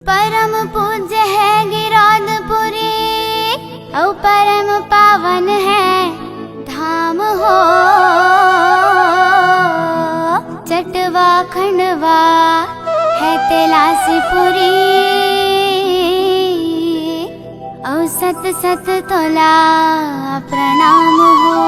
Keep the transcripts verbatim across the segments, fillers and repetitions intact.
परम पूज्य है गिरौदपुरी, अउ परम पावन है धाम हो। चटवा खंडवा है तेलासीपुरी, अउ सत सत तोला प्रणाम हो।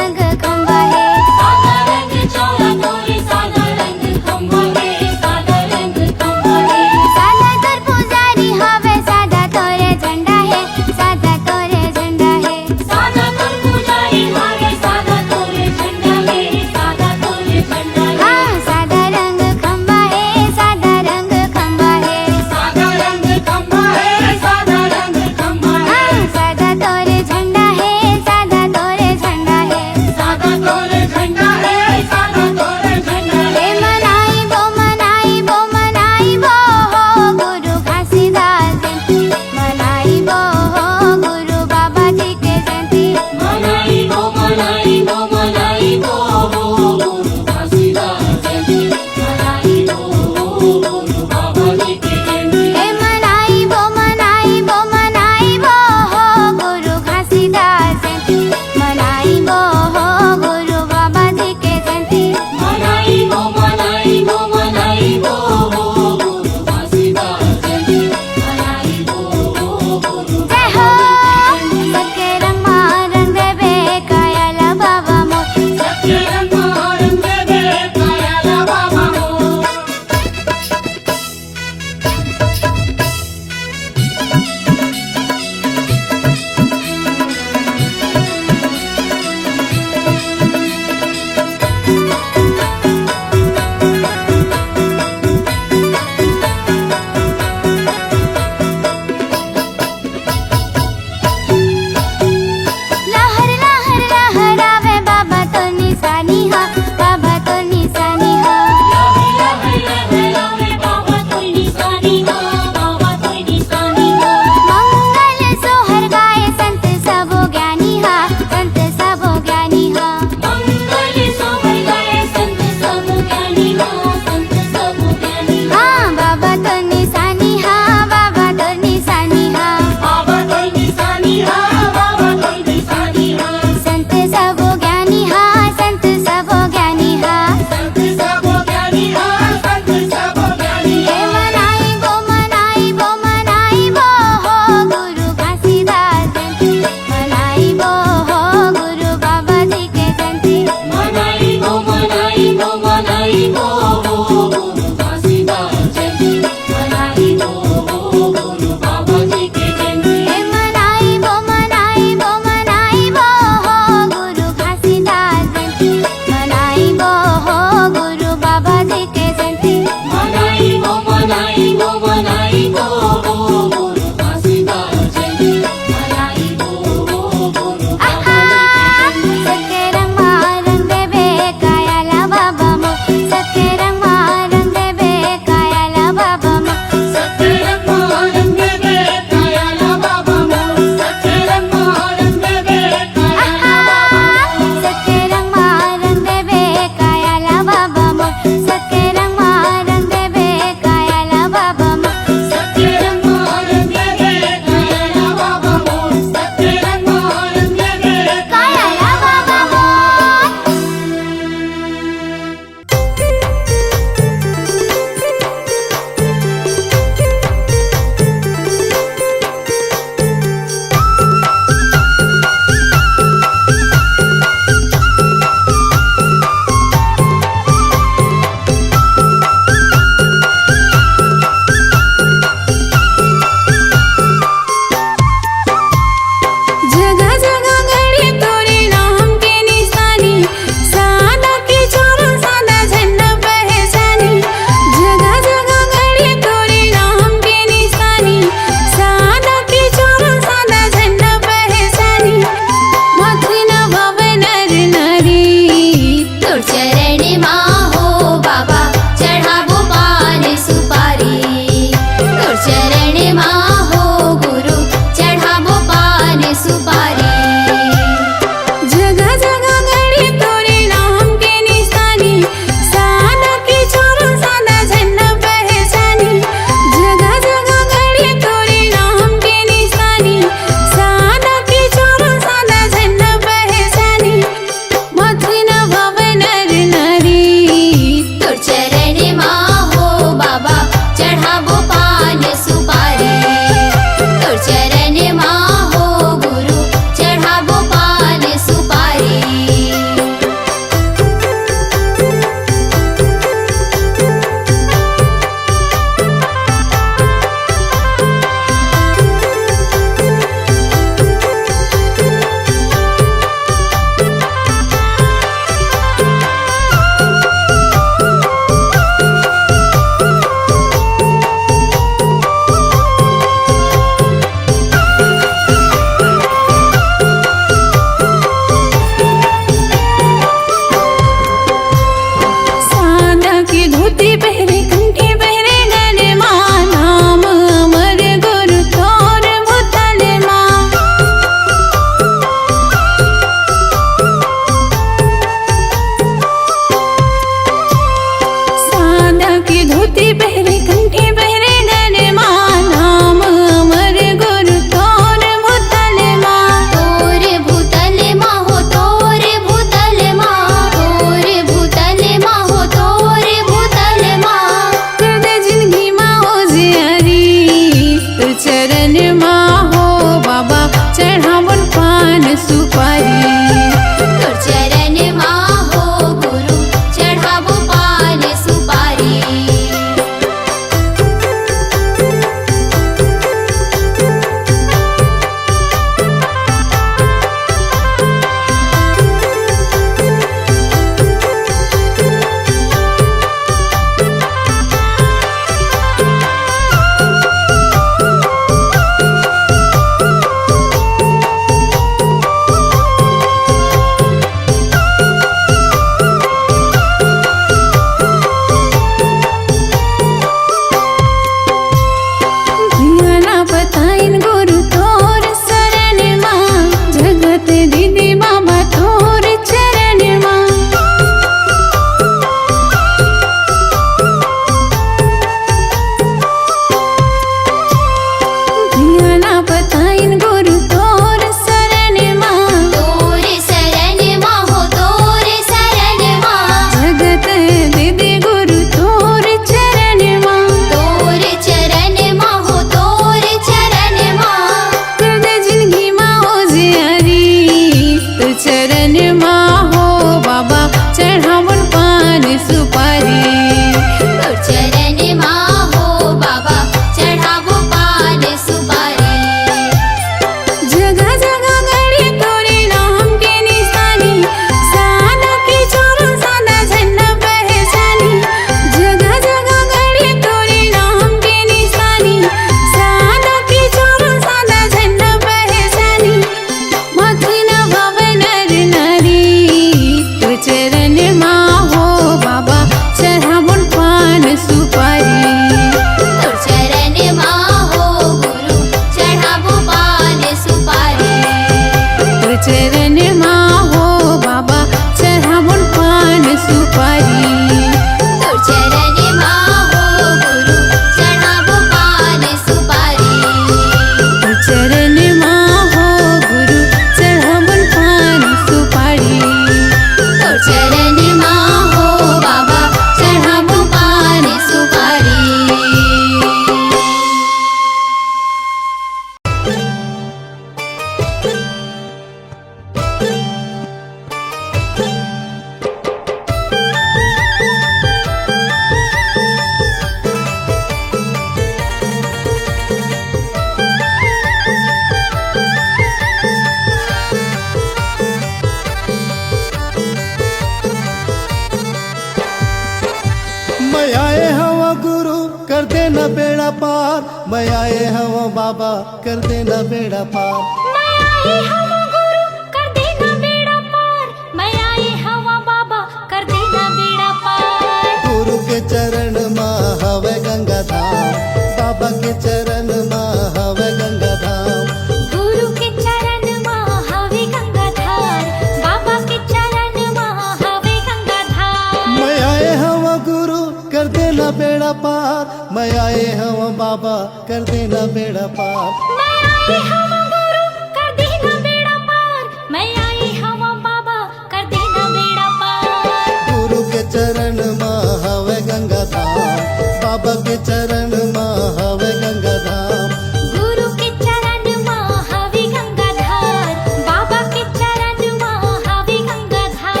पार। मैं आए हवं बाबा, कर देना बेड़ा पार। मैं आए हवं गुरु, कर देना बेड़ा पार। मैं आए हवं बाबा, कर देना बेड़ा पार। गुरु के चरण मा हवे गंगा धाम, बाबा के चरण मा हवे गंगा धाम। गुरु के चरण मा हवे गंगा धाम, बाबा के चरण मा हवे गंगा धाम। मैं आए हवं गुरु, कर देना बेड़ा पार। मैं आए हवं बाबा, कर देना बेड़ा पार। मैं आए हवं गुरु, कर देना बेड़ा पार। मैं आए हवं बाबा, कर देना बेड़ा पार। गुरु के चरण मा हवे गंगा धाम, बाबा के चरण मा हवे गंगा धाम। गुरु के चरण मा हवे गंगा धाम, बाबा के चरण मा हवे गंगा धाम।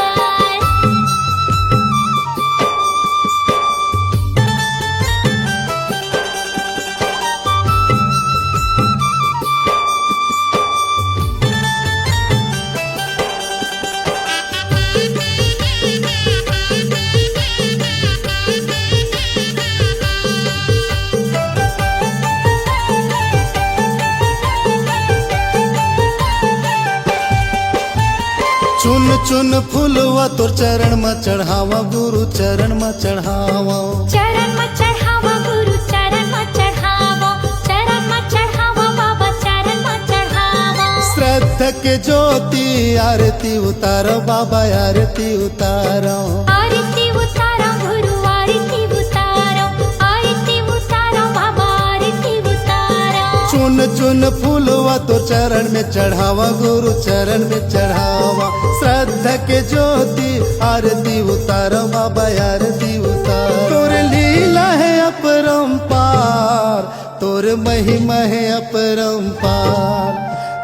चुन चुन फूलवा तोर चरण म चढ़ावा, गुरु चरण म चढ़ावा। चरण म चढ़ावा गुरु, चरण म चढ़ावा, चरण म चढ़ावा बाबा, चरण म चढ़ावा। श्रद्धा के ज्योति आरती उतारो बाबा, आरती उतारो। आरती उतारो गुरु, आरती उतारो, आरती उतारो बाबा, आरती उतारो। चुन चुन फूलवा तोर चरण में चढ़ावा, गुरु चरण में चढ़ावा। श्रद्धा के ज्योति आरती उतारो बाबा, आरती उतारो। तोर लीला है अपरंपार, तोर महिमा है अपरंपार।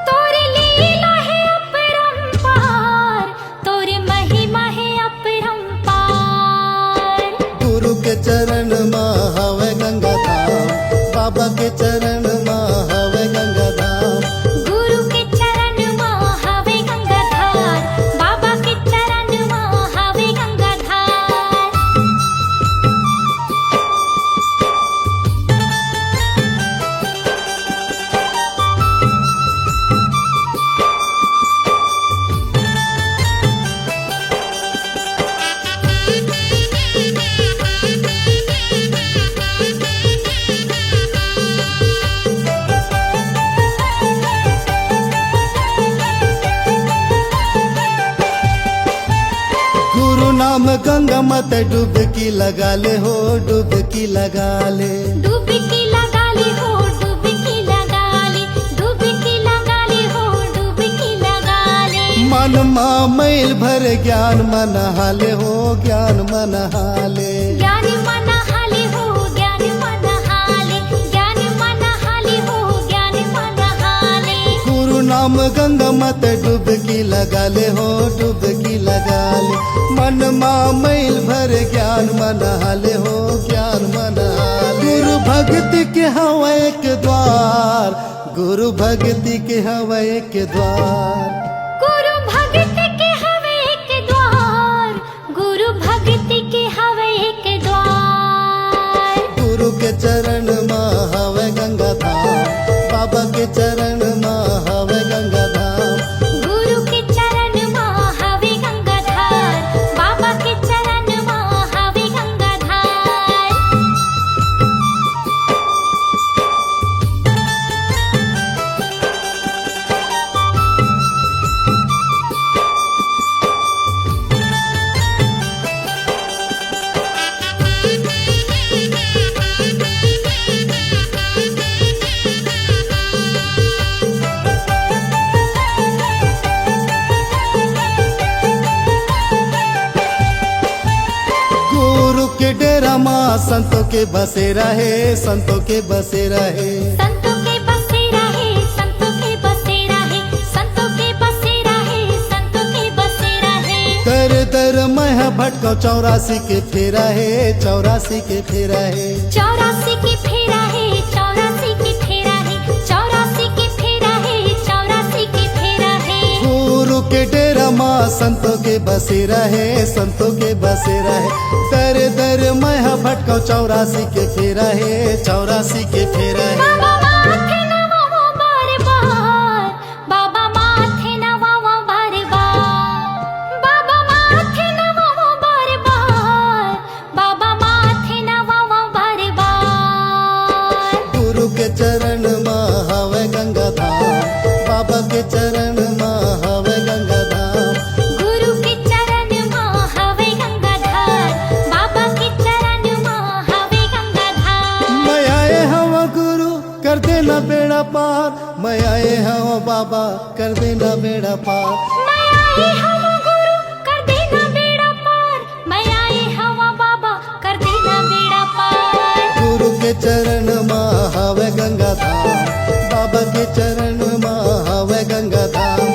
तोर लीला है अपरंपार, तोर महिमा है अपरंपार। गुरु के चरण मा हवे गंगा धाम, बाबा के चरण मा हवे गंगा धाम। गुरु के चरण मा हवे गंगा धाम, बाबा के चरण मा हवे गंगा धाम। गुरु नाम गंगा मत डुबकी लगा ले हो, डुबकी लगा ले। डुबकी लगा ले हो, डुबकी लगा ले, डुबकी लगा ले हो, डुबकी लगा ले। मन मा मैल भर ज्ञान मन हाले हो, ज्ञान मन हाले। ज्ञान मन हाले हो, ज्ञान मन हाले, ज्ञान मन हाले हो, ज्ञान मन हाले। गुरु नाम गंगा मत डुबकी लगा ले हो, डुबकी लगा ले। मन मा मैल भर ज्ञान मन हाले हो, ज्ञान मन हाले। गुरु भक्ति के हवा एक द्वार, गुरु भक्ति के हवा एक द्वार। गुरु भक्ति के हवा एक द्वार, गुरु भक्ति के हवे एक द्वार। गुरु के चरण मा हवे गंगा धाम, बाबा के चरण मा हवे गंगा धाम। गुरु के चरण मा हवे गंगा धाम, बाबा के चरण मा हवे गंगा धाम। गुरु के डेरा मा संतों के बसेरा हे, संतों के बसेरा हे। संतों के बसेरा हे, संतों के बसेरा हे, संतों के बसेरा हे, संतों के बसेरा हे। दर दर मैं ह भटकव, चौरासी के फेरा हे, चौरासी के फेरा हे। चौरासी के फेरा हे, चौरासी के फेरा हे, चौरासी के फेरा हे, चौरासी के फेरा हे। गुरु के डेरा माँ संतो के बसेरा हे, संतो के बसेरा हे। दर दर मैं ह भटकव, चौरासी के फेरा हे, चौरासी के फेरा हे। बाबा माथे नवावव बार बार, बाबा माथे नवावव बार बार, बाबा माथे नवावव बार बार, बाबा माथे नवावव बार बार। गुरु के चरण म हवय गंगा धाम, बाबा के चरण म हवय गंगा धाम। गुरु के चरण म हवय गंगा धाम, बाबा के चरण म हवय गंगा धाम। मैं आए हवं गुरु, कर देना बेड़ा पार, मैं आए हवं बाबा, कर देना बेड़ा पार। मैं आए हवं गुरु, कर देना बेड़ा पार, मैं आए हवं बाबा, कर देना बेड़ा पार। गुरु के चरण म हवय गंगा धाम, बाबा के चरण म हवय गंगा धाम।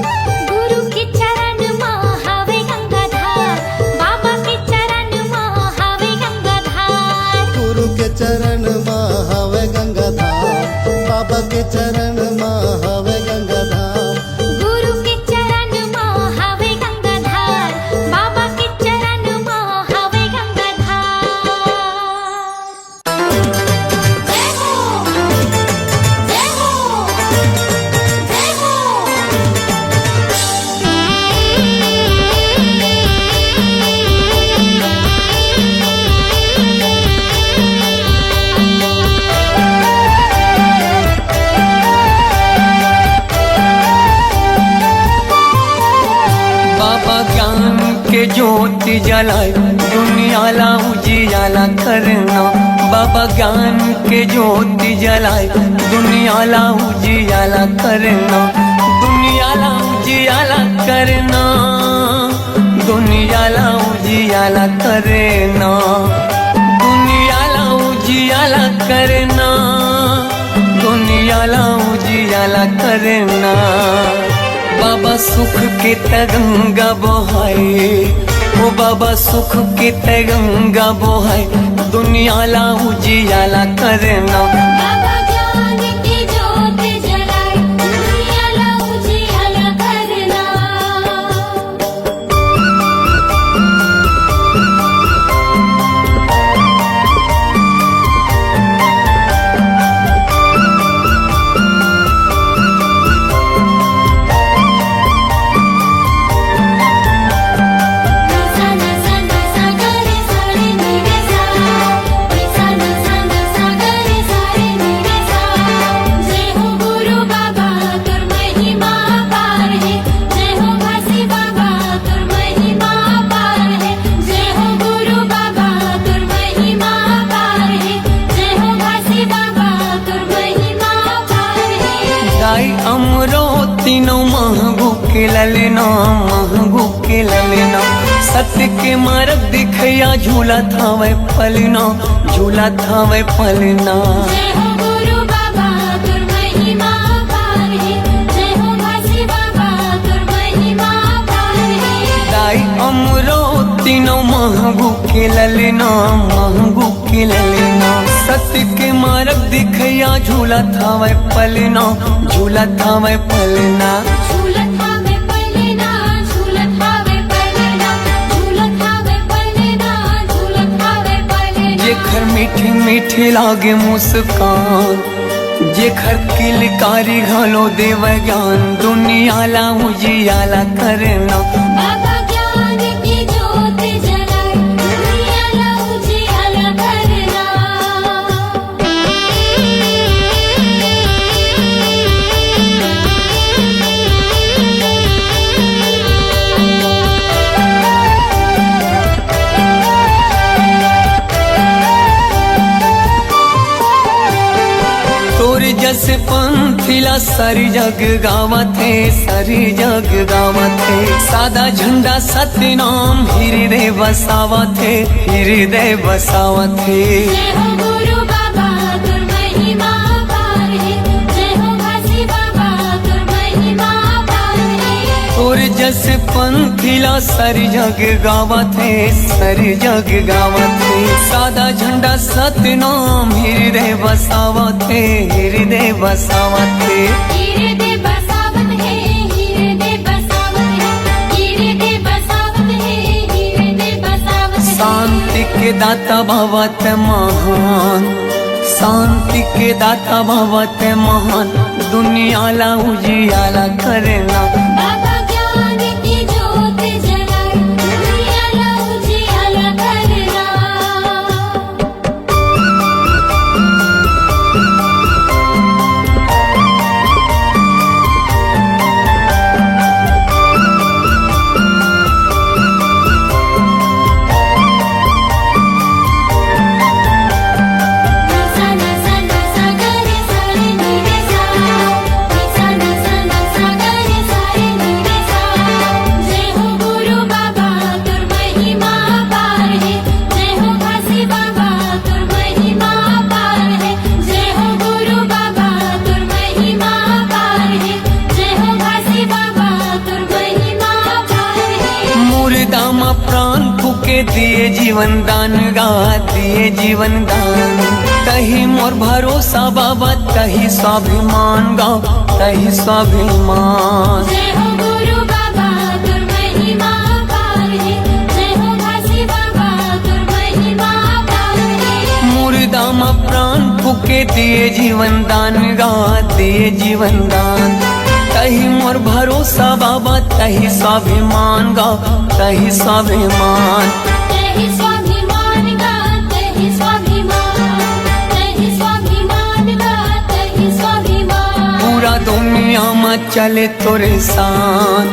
गुरु के चरण म हवय गंगा धाम, बाबा के चरण म हवय गंगा धाम। गुरु के चरण म हवय गंगा धाम, बाबा के चरण म हवय गंगा धाम। गुरु के चरण म हवय गंगा धाम, बाबा के चरण म हवय गंगा धाम। जय हो, जय हो, जय हो। बाबा ज्ञान के ज्योति जलाए, दुनिया ला उजियाला करना। बाबा ज्ञान के ज्योति जलाए, दुनिया ला उजियाला करना, दुनिया ला उजियाला करना, दुनिया ला उजियाला करना, दुनिया ला उजियाला करना, दुनिया ला उजियाला करना। बाबा सुख के तै गंगा बोहाए, ओ बाबा सुख के तै गंगा बोहाए, दुनिया ला उजियाला करना। बाबा ज्ञान के ज्योत जलाए, दुनिया ला उजियाला करना। जय हो गुरु बाबा, तोर महिमा अपार हे। जय हो घासी बाबा, तोर महिमा अपार हे। जय हो गुरु बाबा, तोर महिमा अपार हे। जय हो घासी बाबा, तोर महिमा अपार हे। दाई अमरो तीनों महगू के ललना, महगू के ललना। सत्य के मारग दिखैया, झूलत हवय पलना, झूलत हवय पलना। जय हो गुरु बाबा, तोर महिमा अपार हे। जय हो घासी बाबा, तोर महिमा अपार हे। दाई अमरो तीनों महगू के ललना, महगू के ललना। सत्य के मारग दिखैया, झूलत हवय पलना, झूलत हवय पलना। झूलत हवय पलना, झूलत हवय पलना, झूलत हवय पलना, झूलत हवय पलना। जेखर मीठी मीठी लागे मुस्कान, जेखर किलकारी घलो देवय ज्ञान, दुनिया ला उजियाला करना। बाबा ज्ञान के ज्योत जलाए, दुनिया ला उजियाला करना। तोर जस पंथी ला सारी जग गावत हे, सारी जग गावत हे। सादा झंडा सतनाम हृदय बसावत हे, हृदय बसावत हे। जय हो गुरु बाबा, तोर महिमा अपार हे। जय हो घासी बाबा, तोर महिमा अपार हे। तोर जस पंथी ला सारी जग गावत हे, सारी जग गावत हे। सादा झंडा सतनाम हृदय बसावत हे, हृदय बसावत हे। हृदय बसावत हे, हृदय बसावत हे, हृदय के दाता भवत महान, शांति के दाता भवत महान, दुनिया ला उजियाला करना। बाबा ज्ञान की ज्योत जलाए, दुनिया ला उजियाला करना। मुर्दा म प्राण फूके दिए जीवन दान गा, दिए जीवन दान। तही मोर भरोसा बाबा, तही स्वाभिमान गा, तही स्वाभिमान। जय हो गुरु बाबा, तोर महिमा अपार हे। जय हो घासी बाबा, तोर महिमा अपार हे। मुर्दा म प्राण फूके दिए जीवन दान गा, दिए जीवन दान। तही मोर भरोसा बाबा, तही स्वाभिमान गा, तही स्वाभिमान। तही स्वाभिमान गा, तही स्वाभिमान। तही स्वाभिमान गा, तही स्वाभिमान। पूरा दुनिया म चले तोरे शान,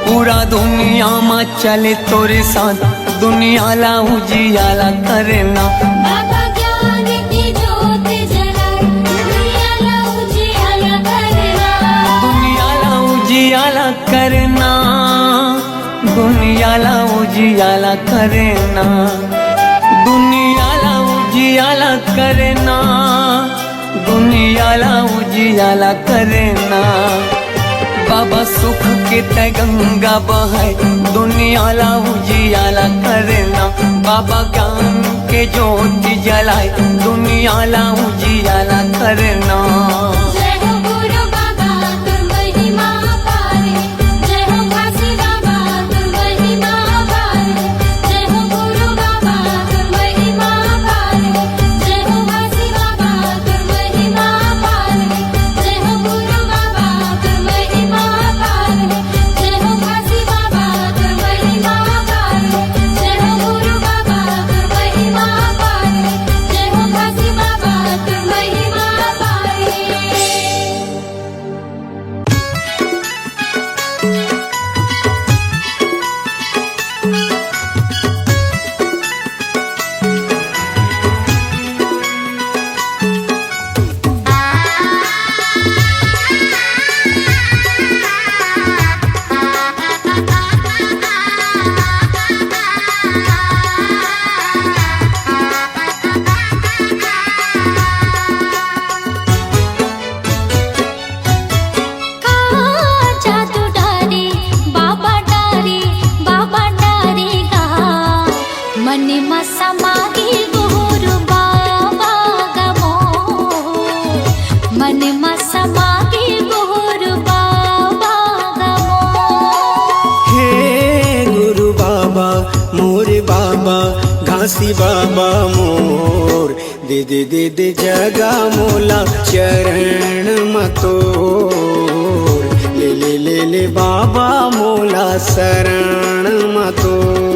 पूरा दुनिया म चले तोरे शान। दुनिया ला उजियाला करना। बाबा ज्ञान की ज्योत जलाए, दुनिया ला उजियाला करना। दुनिया ला उजियाला करना, दुनिया ला उजियाला करना, दुनिया ला उजियाला करना। दुनिया ला उजियाला करना। बाबा सुख के तय गंगा बहाए, दुनिया ला उजियाला करना। बाबा ज्ञान के ज्योति जलाए, दुनिया ला उजियाला करना। जय हो गुरु बाबा, तोर महिमा अपार हे। जय हो घासी बाबा, तोर महिमा अपार हे। जय हो गुरु बाबा, तोर महिमा अपार हे। जय हो घासी बाबा, तोर महिमा अपार हे। जय हो गुरु बाबा, तोर महिमा अपार हे। जय हो घासी बाबा, तोर महिमा अपार हे। जय हो गुरु बाबा, तोर महिमा अपार हे। जय हो घासी बाबा, तोर महिमा अपार हे। का जादू डारे, बाबा डारे, बाबा डारे गा। मन म समागे गुरु बाबा गमो, मन म समागे गुरु बाबा गमो। हे गुरु बाबा, मोर बाबा, घासी बाबा मोर, दे दे दे दे जगा मोला चरण म तोर, ले ले ले ले बाबा मोला शरण म तोर।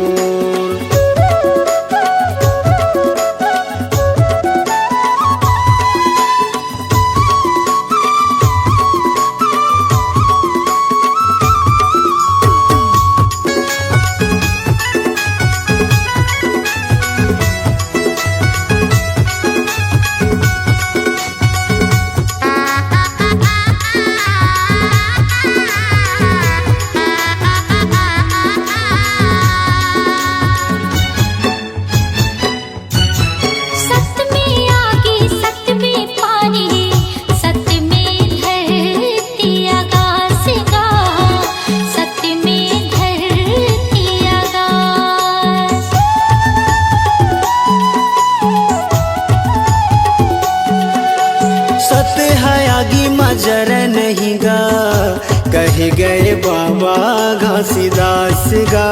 घासीदास गा,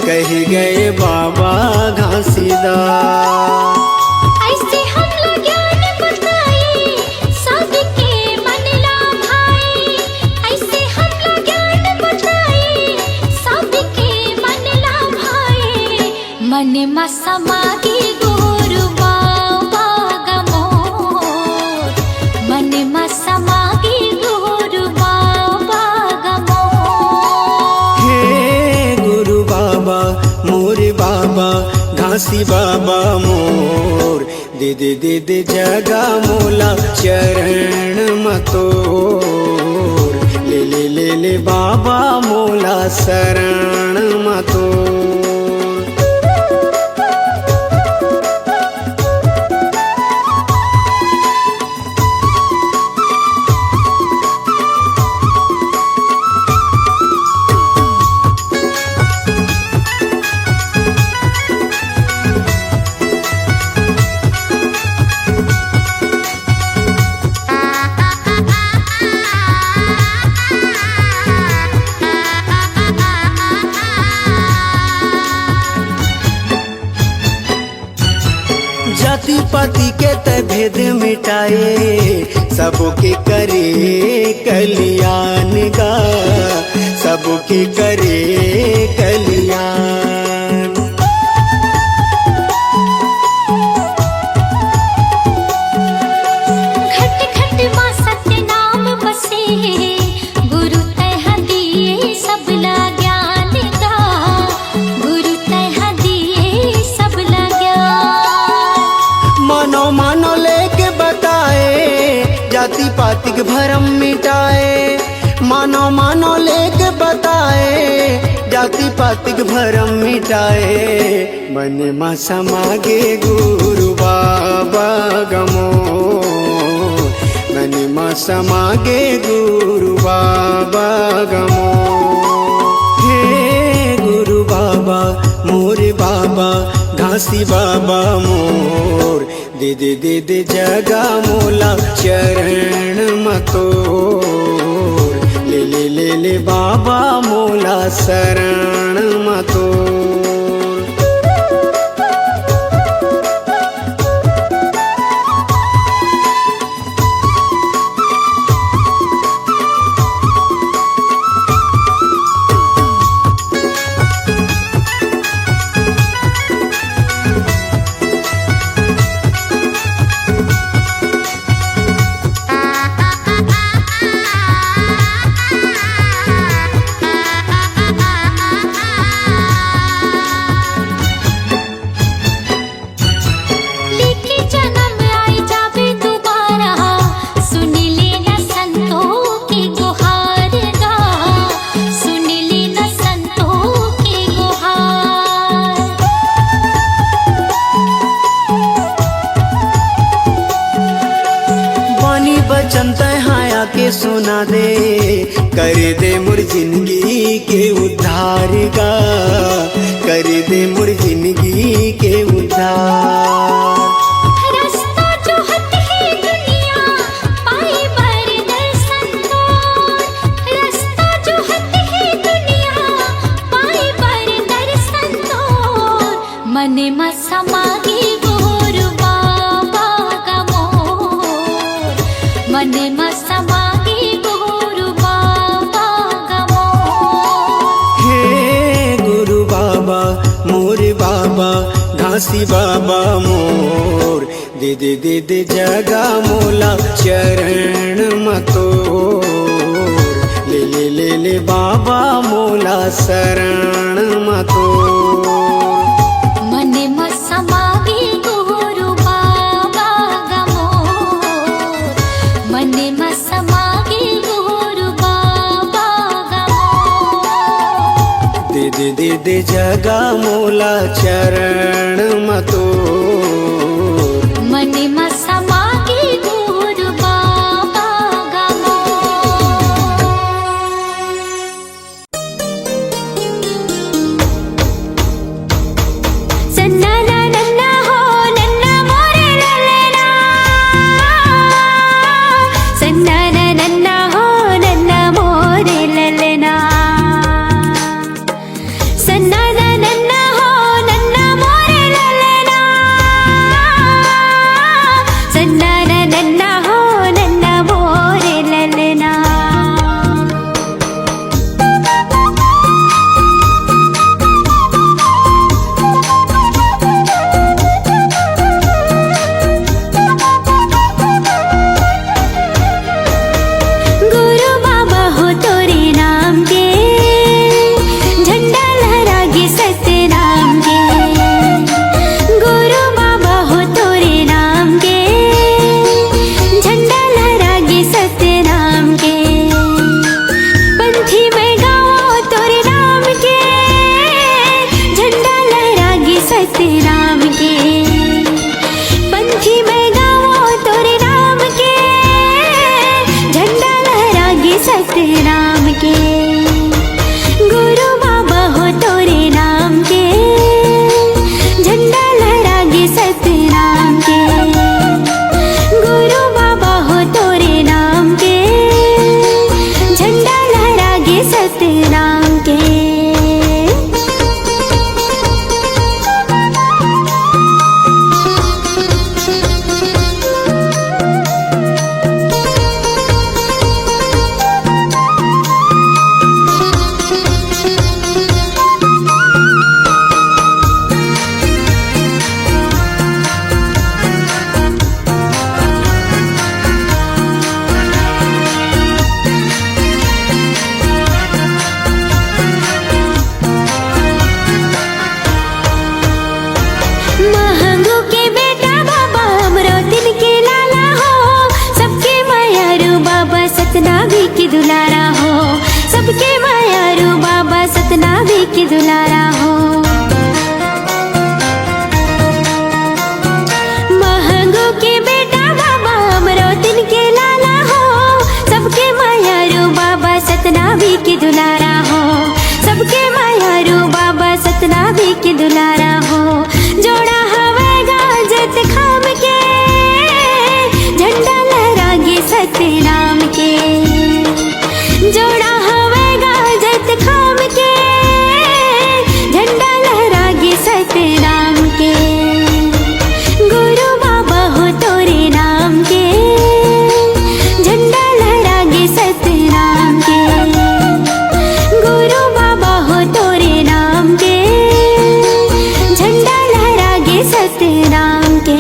कहि गए बाबा घासीदास। अइसे हमला ज्ञान बताए, सबके मन ला भाए। अइसे हमला ज्ञान बताए, सबके मन ला भाए। मन म समा गे गुरु बाबा ग मोर, मन म समा गे गुरु बाबा ग मोर। हे गुरु बाबा, मोर बाबा, घासी बाबा मोर, दे दे दे दे जगा मोला चरण म तोर, ले ले ले ले बाबा मोला शरण म तोर। जाति पाति के तै भेद मिटाए, सबके करे कल्याण गा, सबके करे कल्याण। घट घट मा सत्य नाम बसे, गुरु तैं ह दिए सबला ज्ञान गा, गुरु तैं ह दिए सबला ज्ञान। मानो मानो लेके बताए, जाति पाति के भरम मिटाए। मानो मानो लेके बताए, जाति पाति के भरम मिटाए। मन म समा गे गुरु बाबा ग मोर, मन म समा गे गुरु बाबा ग मोर। हे गुरु बाबा, मोर बाबा, घासी बाबा मोर, दे दे दे दे जगा मोला चरण म तोर, ले ले ले ले बाबा मोला शरण म तोर। लेके जनम आए जाबे दुबारा, सुन ले न संतों के गुहार गा, सुन ले न संतों के गुहार। बानी बचन तैं हा आके सुना दे, कर दे मोर जिंदगी के उद्धार गा, कर दे मोर जिंदगी के उद्धार। रास्ता जोहत हे दुनिया पाए बर दर्शन तोर, रास्ता जोहत हे दुनिया पाए बर दर्शन तोर। मन म समा गे गुरु बाबा ग मोर, मन म समा गे गुरु बाबा ग मोर। हे गुरु बाबा, मोर बाबा, घासी बाबा मोर, दे दे दे दे जगा मोला चरण म तोर, ले ले ले ले बाबा मोला शरण म तोर। मन म समा गे गुरु बाबा ग मोर, मन म समा गे गुरु बाबा ग मोर। दे दे दे दे जगा मोला चरण म तोर। मन म समा गे गुरु बाबा ग मोर। सन्नाना नन्ना हो नन्ना मोरे ललना, सन्नाना नन्ना हो नन्ना मोरे ललना। सतनाम के। पंथी मैं गावों तोरे नाम के, झंडा लहरागे सतनाम के। गुरु बाबा हो तोरे नाम के, झंडा लहरागे सतनाम के। गुरु बाबा हो तोरे नाम के, झंडा लहरागे सतनाम के। महंगू के बेटा बाबा, अमरोतिन के लाला हो, सबके मायारू बाबा, सतनामी के दुलारा हो, सबके मायारू बाबा, सतनामी के दुलारा हो। महंगू के बेटा बाबा, अमरोतिन के लाला हो, सबके मायारू बाबा, सतनामी के दुलारा हो, सबके मायारू बाबा, सतनामी के दुलारा हो। जोड़ा हवय गाजत खाम के, झंडा लहरागे सतनाम के। जोड़ा हवय गाजत खाम के, झंडा लहरागे सतनाम के। गुरु बाबा हो तोरे नाम के, झंडा लहरागे सतनाम के। गुरु बाबा हो तोरे नाम के, झंडा लहरागे सतनाम के।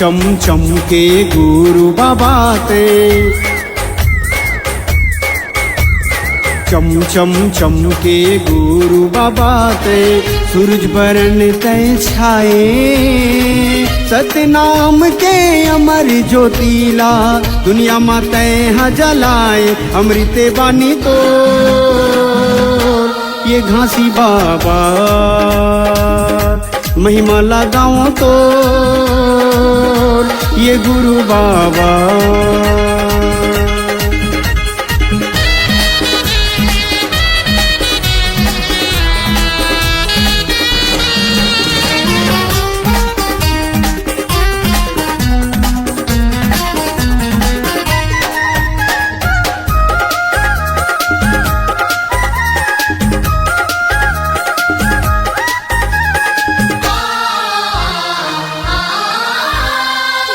चम चम के गुरु बाबा ते, चम चम चम के गुरु बाबा ते, सूरज बरन तै छाए। सतनाम के अमर ज्योति ला दुनिया मा तै हा जलाए। अमृत बानी तो ये घासी बाबा, महिमा ला गावों तोर ये गुरु बाबा।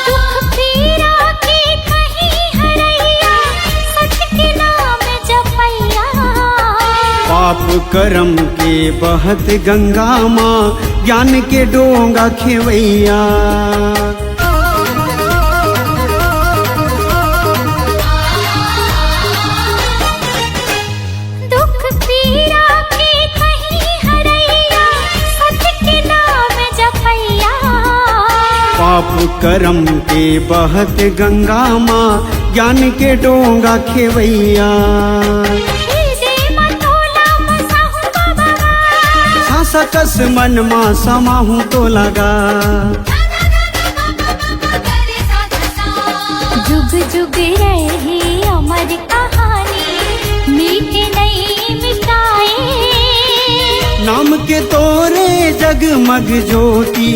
दुख पीरा के कहीं हरैया, सच के नाम जपैया। पाप करम के बहत गंगा मा, ज्ञान के डोंगा खेवैया। दुख पीरा के कहीं हरैया, सत के नाम जपैया। पाप करम के बहत गंगा मा, ज्ञान के डोंगा खेवैया। हृदय मा तोला बसाहूं बाबा। सांस कस मन मा समाहूं तोला गा। जुग जुग रही अमर कहानी, मीट नहीं मिटाए। नाम के तोरे जगमग ज्योति,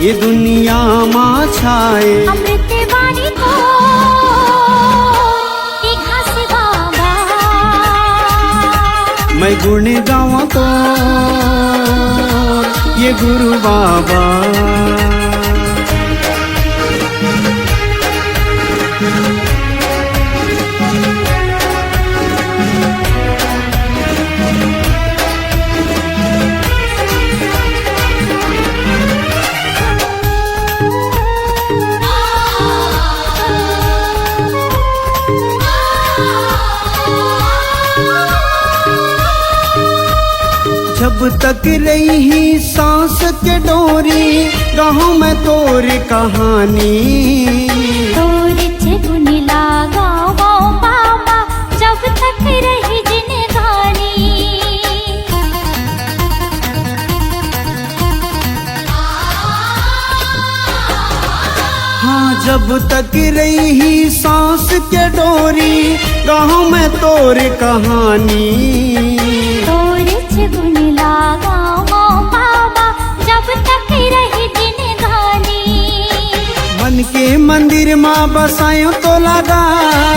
ये दुनिया मा छाए। अमृत बानी तो, ये घास बाबा। मैं गुण गावों तो, ये गुरु बाबा। जब तक रही सांस के डोरी, गाहूं मैं तोर कहानी। तोर चे गुण लागावों बाबा, जब तक रही जिंदगानी। हाँ, जब तक रही सांस के डोरी, गाहूं मैं तोर कहानी। तोर चे गुण लागावों बाबा, जब तक रही जिंदगानी। मन के मंदिर मा बसायो तोला गा।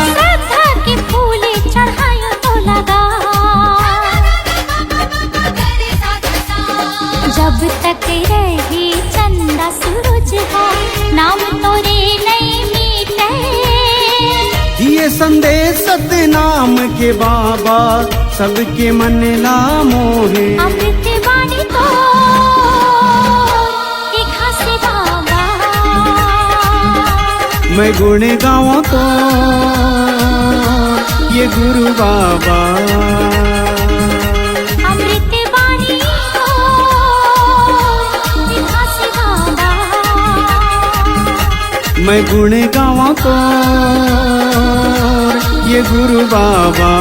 श्रद्धा के फूल चढ़ायो तोला गा। जब तक रही चंदा सूरज हो, नाम तोरे नहीं मिटे। दिए संदेश सतनाम के बाबा, सबके मन ला मोहे। अमृत बानी तो, ये घास बाबा। मैं गुण गावों तो, ये गुरु बाबा। अमृत बानी तो, ये घास बाबा। मैं गुण गावों तो, ये गुरु बाबा।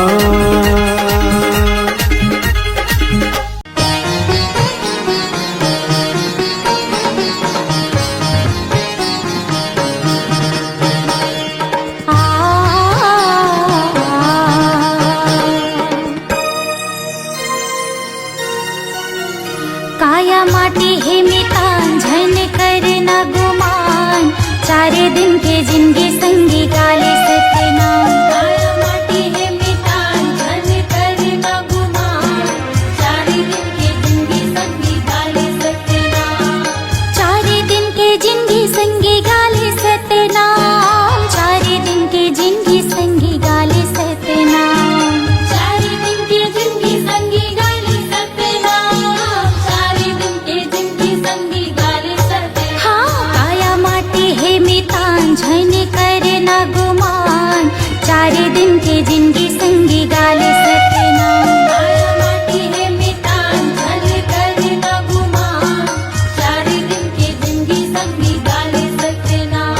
काया माटी हे मितान, झन करना गुमान। चार दिन के जिंदगी संगी, काले सतनाम। काया माटी हे मितान, झन चारि दिन के जिनगी संगी गाले सत्यनाम। माया माटी हे मितान, छल कर न गुमान। चारि दिन के जिनगी संगी गाले सत्यनाम।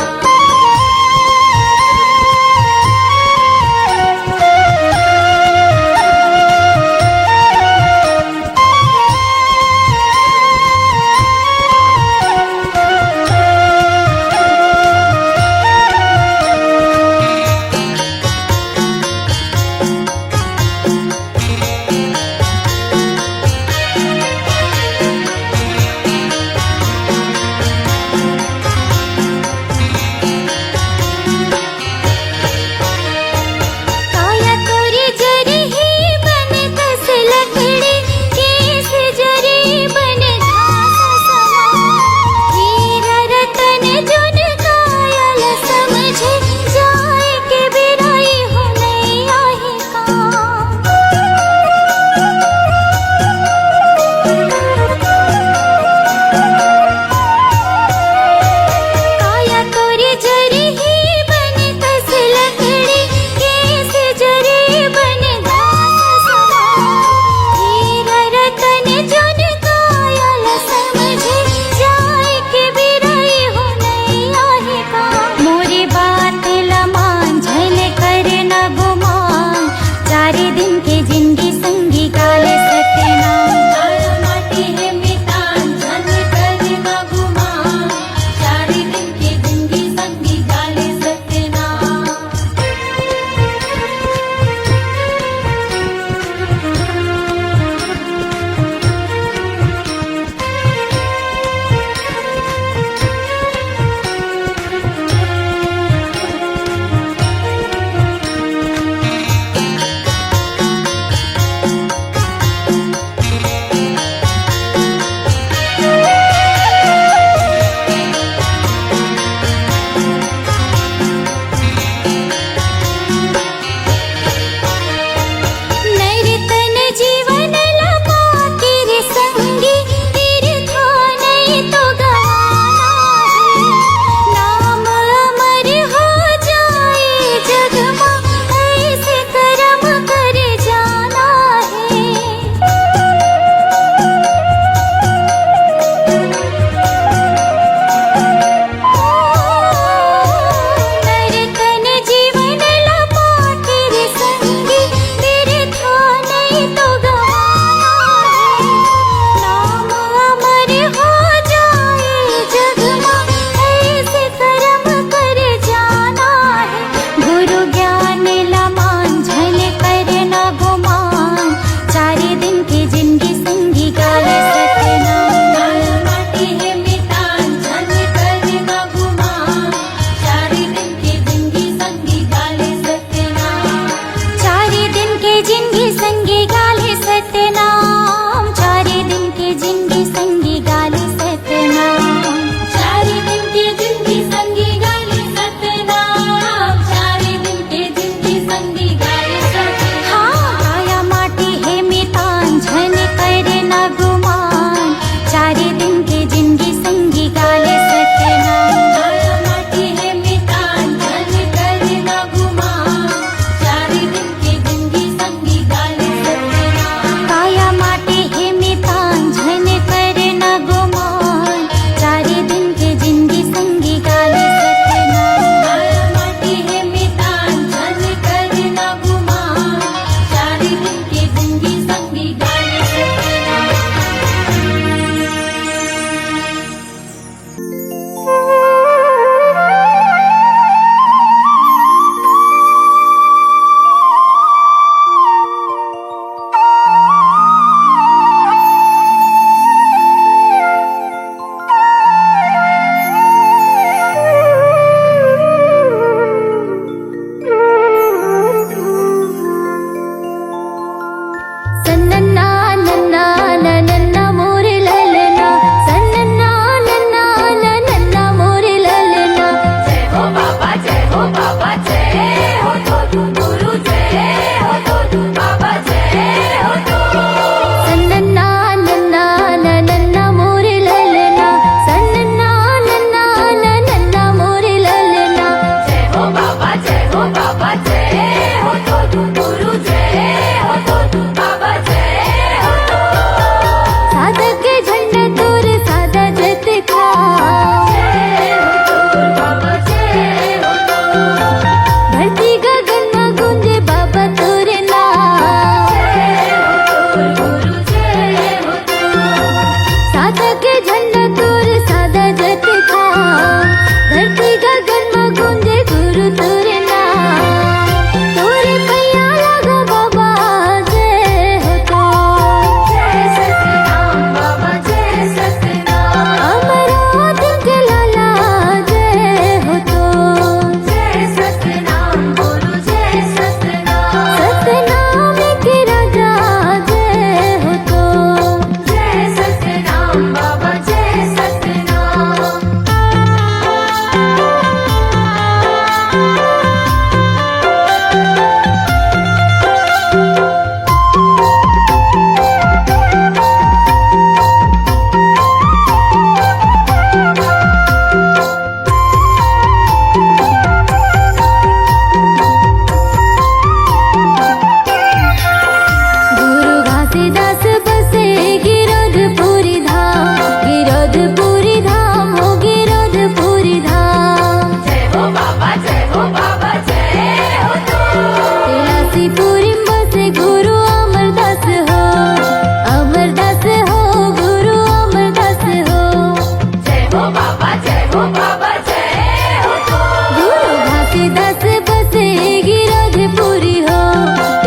दस बसे गिरधपुरी हो,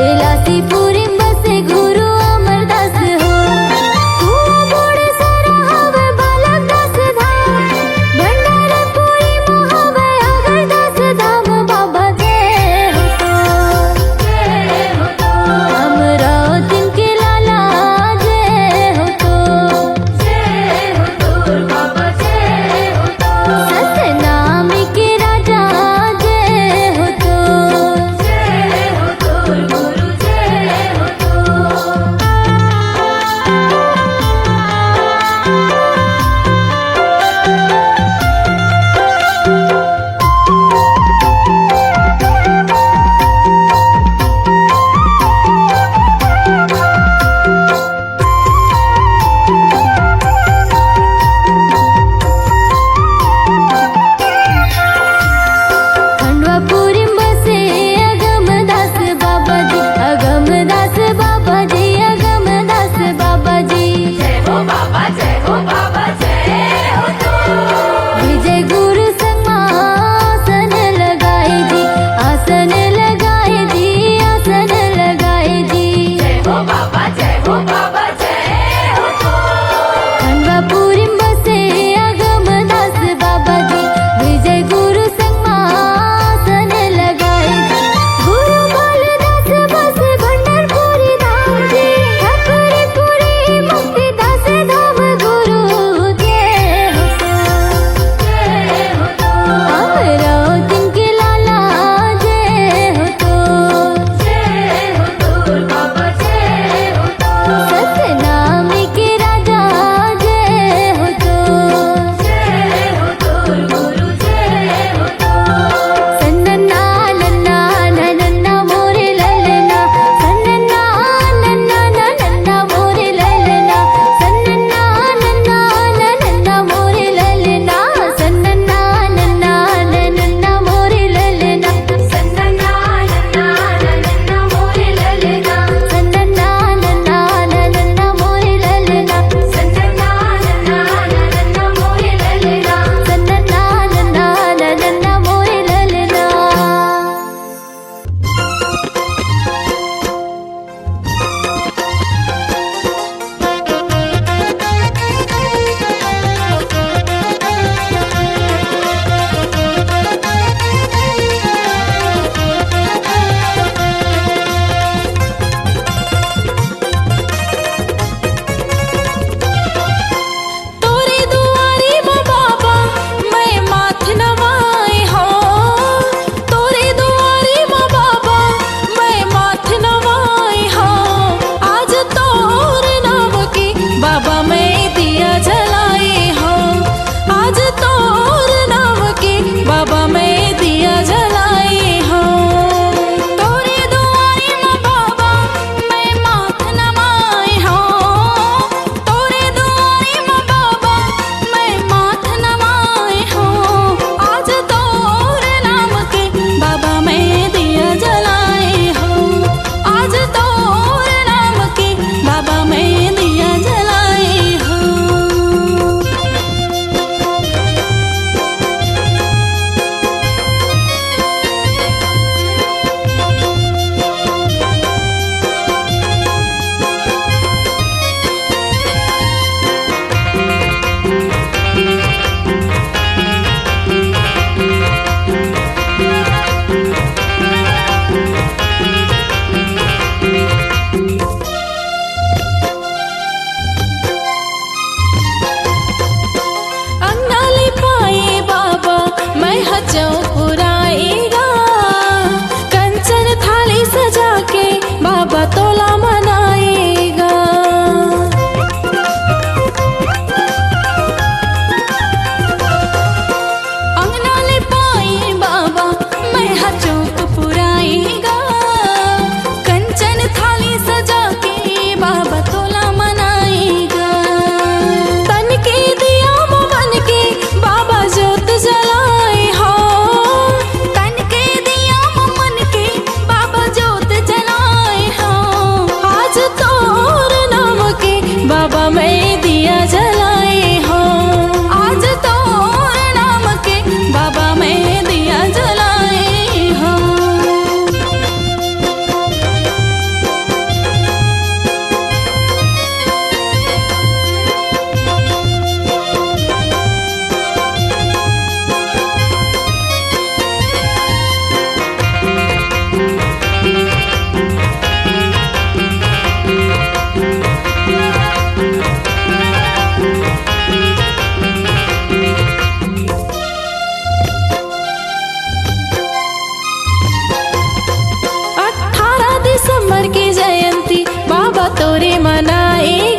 इलासीपुरी बसे गुरु अमरदास हो। कुआं बड़े सरा हवे बालक दास धाम, भंडारपुरी म हवे अगरदास धाम। बाबा जय हो तो, जय हो तो, अमरावती के लाला जय हो तो, जय हो तो, बाबा जय हो तो, सतनामी के राजा जय तोरे मनाए